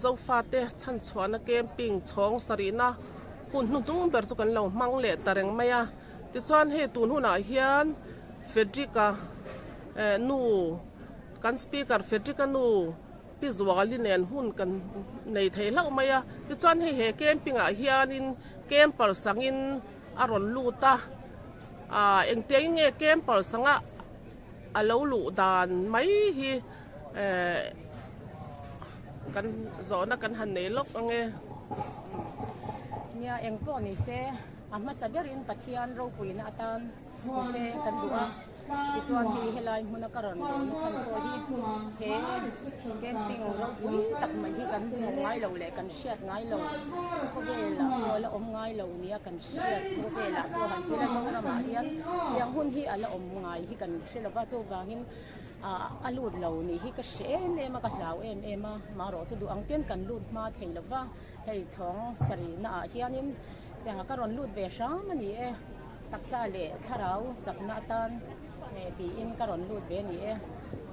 Zofate chhanchhuahna camping chhawng sarihna hun hnuhnung ber chu kan lo hmang leh ta reng mai a. Tichuan hei tun hunah hian Frederick-a eh nu kan speaker Frederick-a nu Pi Zuali nen hun kan nei thei hlauh mai a. Tichuan hei he camping ah hianin camper sangin a rawn lut a, ah engtiang nge camper sanga a lo luh dan mai hi eh kan zawhna kan han nei lawk ang e. Nia eng pawh ni se a hmasa berin Pathian ropuina atan ni se kan duh a. Tichuan hei helai hmuna ka rawn luh na chhan pawh hi he camping ropui tak mai hi kan hmu ngai lo leh kan hriat ngai lo khawvelah pawh la awm ngai lo nia kan hriat khawvelah pawh han tila Zoramah hian tiang hun hi a la awm ngai hi kan hre lova chuvangin ah a lut lo nih hi ka hre em em a ka hlau em em a marawh chu duh ang ten kan lut hma thei lova hei chhawng sarih naah hianin ka rawn lut ve hram a ni e. Taksa leh thlarau chakna atan tiin ka rawn lut ve a ni e.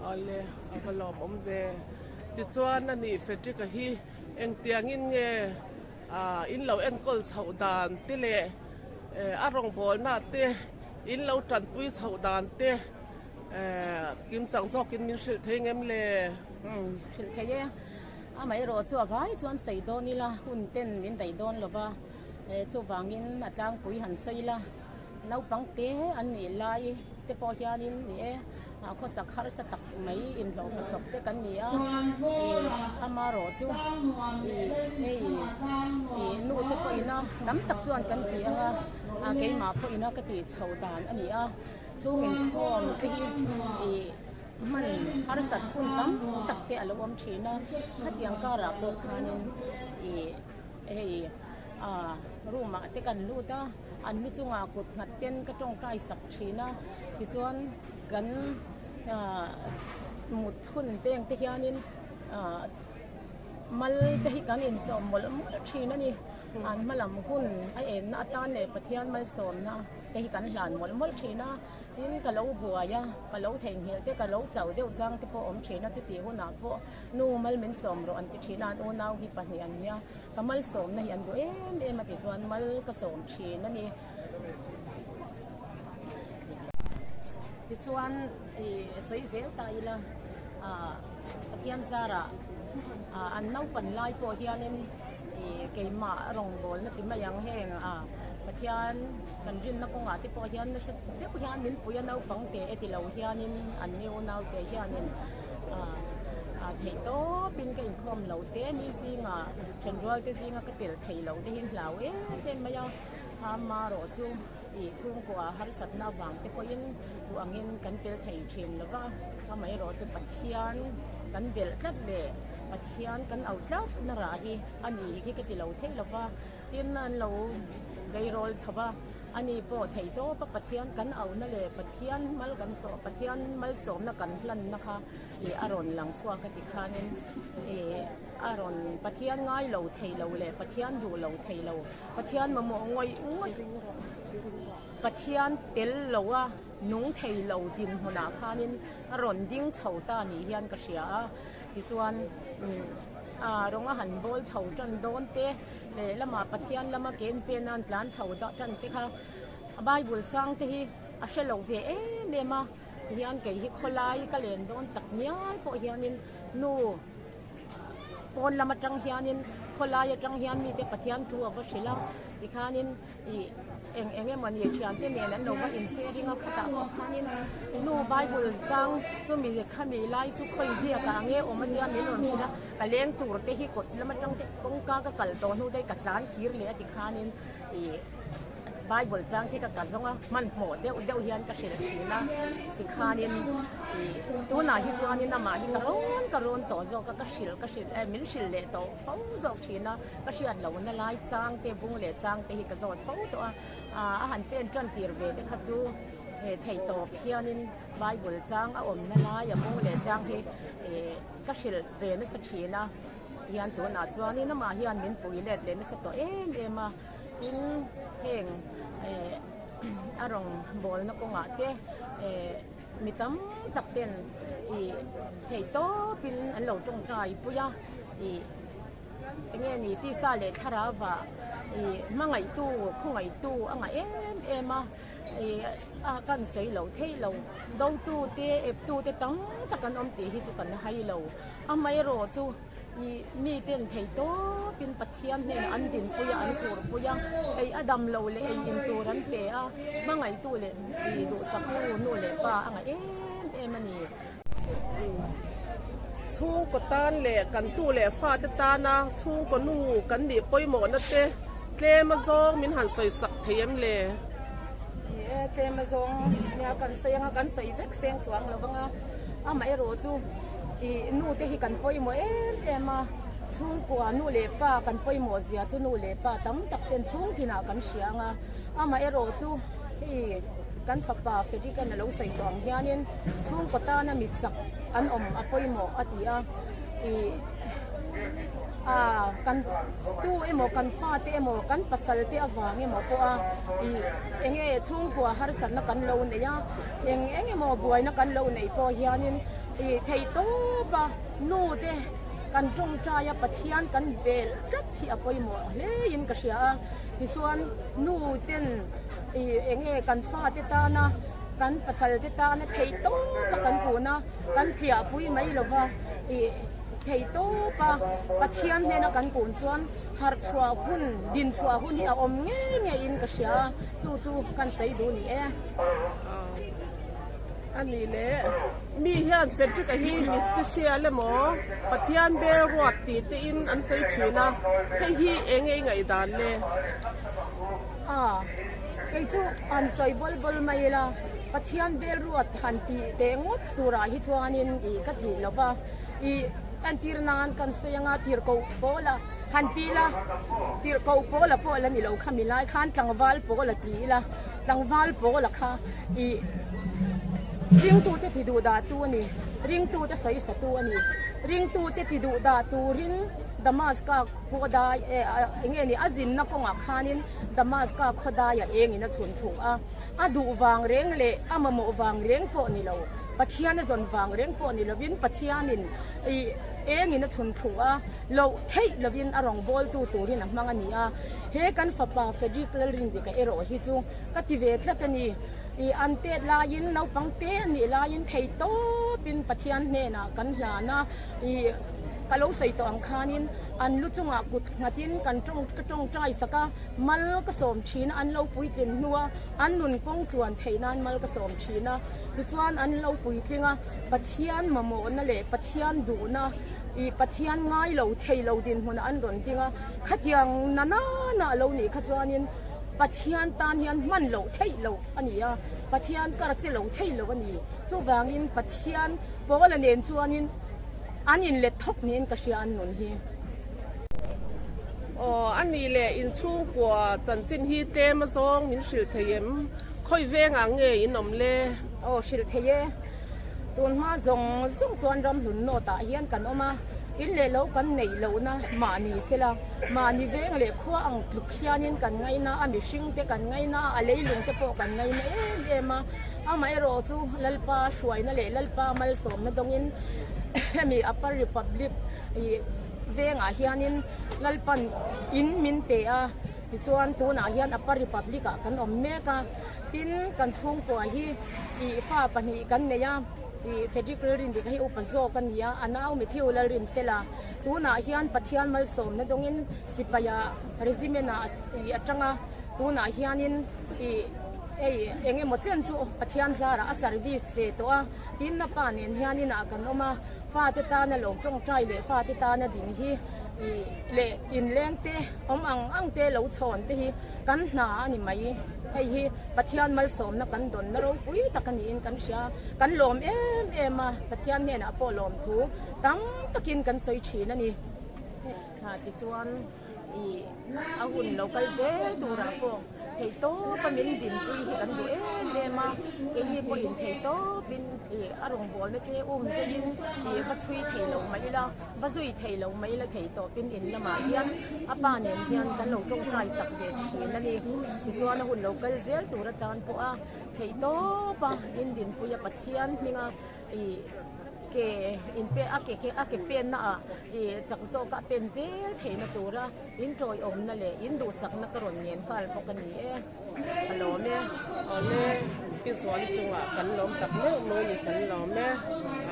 Awle, a va lawmawm ve. Tichuan a nih Frederick-a hi engtiangin nge in lo enkawl chhoh dan te leh a rawngbawlna te in lo tanpui chhoh dan te kim chang zawkin min hrilh thei ngem le? Hrilh thei e. Amaherawh chu a vai chuan sawi dawn ila hun ten min daih dawn lova. Chuvangin a tlangpui han sawi ila, naupang te an nih lai te pawh hianin ni e, khawsak harsa tak mai inhlawhfa chawp te kan ni a, amarawh chu hei nu te pawhina tam tak chuan kan ti ang a, keimah pawhina ka tih chho dan a ni a, chhung inkhawm te hi hman harsat hun tam tak te a lo awm thin a, khatiang karah pawh khanin ih. Hei ah room ah te kan lut a, an lu chungah kut nghat ten ka tawngtai sak thin a, tichuan kan ah mut hun peng te hianin ah mal te hi kan insawm mawlh mawlh thin a ni, an hma lam hun a enna atan leh Pathian malsawmna te hi kan hlan mawlh mawlh thin a. Tin, ka lo buai a, ka lo theihnghilh te, ka lo chau deuh chang te pawh awm thin a, chutih hunah pawh nu mal min sawm rawh an ti thin a, an unau hi pahnih an nia, ka malsawmna hi an duh em em a ti chuan mal ka sawm thin a ni. Tichuan ih sawi zel ta ila, ah Pathian zarah ah an naupan lai pawh hianin ih keimah rawngbawlna ti mai ang heng ah Pathian kan rinna kawngah te pawh hian nasa deuh hian min pui a naupang teh e ti lo hianin an ni unau te hianin ah ah theih tawpin ka inkhawm lo te mi zinga thenrual te zinga ka tel thei lo te hi hlau em em mai a amarawh chu ih chhungkua harsatna avang te pawhin duh angin kan tel thei thin lo va amaherawh chu Pathian kan belh tlat leh Pathian kan auh tlat na rah hi a ni hi ka ti lo thei lo va. Tin an lo veirawl chho va, ani pawh theih tawp a Pathian kan auhna leh Pathian mal kan sawh Pathian malsawmna kan hlanna kha ih a rawn lang chhuak a ti khanin ih a rawn Pathian ngai lo thei lo leh Pathian duh lo thei lo Pathian mamawh ngawih ngawih Pathian tel lo a nung thei lo dinhmunah khanin a rawn ding chho ta nih hian ka hria a tichuan a rawnga han bawl chho tan dawn te lehlamah Pathian lama ke en pen a an tlan chho dah tan te kha a Bible chang te hi a hre lo ve em em a tihian kei hi khawlai ka len dawn tak ngial pawh hianin nu pawn lam atang hianin khawlai atang hian mite Pathian thu a va hrilh a tikhanin Ih, eng eng emaw ni thiante nen an lo va insering a, khatah pawh khanin nu Bible chang chumi khami lai chu khawi ziak ah nge awm ania min rawn hrilh a, ka leng tur te hi kawt lam atang te kawngka ka kal tawh hnu daih ka tlan kir leh a ti khanin ih Bible chang te ka ka zawng a, hmanhmawh deuh deuh hian ka hrilh thin a tikhanin ih tunah hi chuanin amah hi ka rawn ka rawn tawh zawk a, ka hrilh ka hrilh eh min hrilh leh tawh fo zawk thin a. Ka hriat lohna lai chang te bung leh chang te hi ka zawt fo tawh a, a han pen tan tir ve te kha chu theih tawp hianin Bible chang a awmna lai a bung leh chang hi ka hrilh ve nasa thin a, tihian tunah chuanin amah hian min pui let leh nasa tawh em em a, tin heng a rawn bawlna kawngah te mi tam tak ten theih tawpin an lo tawngtai pui a. Enge ni tisa leh thlarauva ih hmangaihtu khawngaihtu a ngah em em a ih a kan sawi lo thei lo dotu te eptu te tam tak an awm tih hi chu kan hai lo amaherawh chu ih mi ten thei tawpin Pathian hnenah an dinpui a an kurpui a ei a dam lo leh ei in tur an pe a hmangaihtu leh ih duhsaktu nu leh pa a ngah em em a ni. Chhungkaw tan leh kan tu leh fate tana chhungkaw nu kan nih pawimawhna te tlem azawng min han sawi sak thei em le? Ni e, tlem azawng nia kan sawi anga kan sawi vek seng chuang lo vang a, amaherawh chu ih nu te hi kan pawimawh em em a, chhungkua nu leh pa kan pawimawh zia chu nu leh pa tam tak ten chhungtinah kan hria ang a, amaherawh chu hei kan fapa Frederick-a'n a lo sawi tawh ang hianin Chhungkaw tana mi chak an awm a pawimawh a ti a, ih ah kan tu emaw kan fate emaw kan pasal te avang emaw pawha ih eng nge chhungkua harsatna kan lo nei a, eng eng emaw buaina kan lo neih pawh hianin ih theih tawp a nu te kan tawngtai a Pathian kan bel tlat hi a pawimawh hle in ka hria a, tichuan nu ten ih eng nge kan fate tana. Kan pasal te tana thei tawpa kan puna kan tliahpui mai lova ih thei tawpa Pathian hnena kan kun chuan harh chhuah hun din chhuah hun hi a awm ngei ngei in ka hria a chu chu kan sawi duh ni e. A nih leh mi hian Frederick-a hi mi special emaw Pathian bel ruat tih te in an sawi thin a hei hi eng nge i ngaihdan le? A. Kei chu han sawi bawl bawl mai ila, Pathian bel ruat han tih teh ngawt turah hi chuanin ih ka tih lo va, ih entir nan kan sawi anga tirhkoh pawla han ti ila, tirhkoh pawla pawh la ni lo kha mi lai khan tlangval pawla ti ila, tlangval pawla kha ih ringtute ti duh dah tu a ni, ringtute sawi sa tu a ni, ringtute ti duh dah turin Damaska khaw dai eng nge ni a zinna kawngah khanin Damaska khaw daia engin a chhun thung a, a duh vang reng leh a mamawh vang reng pawh ni lo, Pathian a zawn vang reng pawh ni lovin Pathianin ih engin a chhun thung a, loh theih lovin a rawngbawltu turin a hmang a ni a. He kan fapa Frederick Lalrindika erawh hi chu ka ti ve tlat a ni. Ih an tet laiin naupang te a nih laiin thei tawpin Pathian hnenah kan hlan a, ih ka lo sawi tawh ang khanin an lu chungah kut nghatin kan tawng ka tawngtai sak a, mal ka sawm thin a, an lo puitlin hnua an nun kawng tluan theih nan mal ka sawm thin a, tichuan an lo puitling a, Pathian mamawhna leh Pathian duhna ih Pathian ngai lo thei lo dinhmunah an rawn ding a, khatiang na nana a lo nih kha chuanin Pathian tan hian hman loh theih loh a ni a, Pathian kar che lo thei lo a ni, chuvangin Pathian Paula nen chuanin an inlet thawk niin ka hria an nun hi. Aw, a nih leh inchhungkua chanchin hi tlem azawng min hrilh thei em? Khawi vengah nge in awm le? Aw, hrilh thei e. Tun hma zawng zawng chuan ramhlun nawt ah hian kan awm a, in leh lo kan neih lohna mahni sela, mahni veng leh khua ang tluk hianin kan ngaina a, mihring te kan ngaina a, a leilung te pawh kan ngaina em em a. Amaherawh chu Lalpa hruaina leh Lalpa malsawmna dawngin hemi Upper Republic ih vengah hianin Lalpan in min pe a, tichuan tunah hian Upper Republic ah kan awm mek a, tin kan chhungkua hi ih fa pahnih kan nei a, ih Frederick Lalrindika hi upa zawk a ni a, a nau Matthew Lalrinfela tunah hian Pathian malsawmna dawngin sipaia regiment ah ih atanga tunah hianin ih. Hei eng emaw chen chu Pathian zarah a service ve tawh a, tin a pa nen hian inah kan awm a, fate tana lo tawngtai leh fate tana ding hi ih leh inleng te awm ang ang te lo chhawn te hi kan hna a ni mai. Hei hi Pathian malsawmna kan dawnna ropui tak a niin kan hria, kan lawm em em a, Pathian hnenah pawh lawmthu tam takin kan sawi thin a ni. Tichuan. Ih a hun lo kal zel turah pawh thei tawpa min dinpui hi kan duh em em a, keini pawhin thei tawpin ih a rawngbawlna te um zaiin ih va chhui thei lo mai ila, va zui thei lo mai ila thei tawpin in lamah hian a pa nen hian kan lo tawngtai sak ve thin a ni. Tichuan a hun lo kal zel tur atan pawha thei tawpa min dinpui a Pathian hminga. Ih ke in pe a ke a ke penna ah ih chak zawk a pen zel theihna tura in tawiawmna leh in duhsakna ka rawn ngen nghal bawk a ni e. Ka lawm e. Awle, Pi Zuali chungah kan lawm tak meuh mai ni kan lawm e.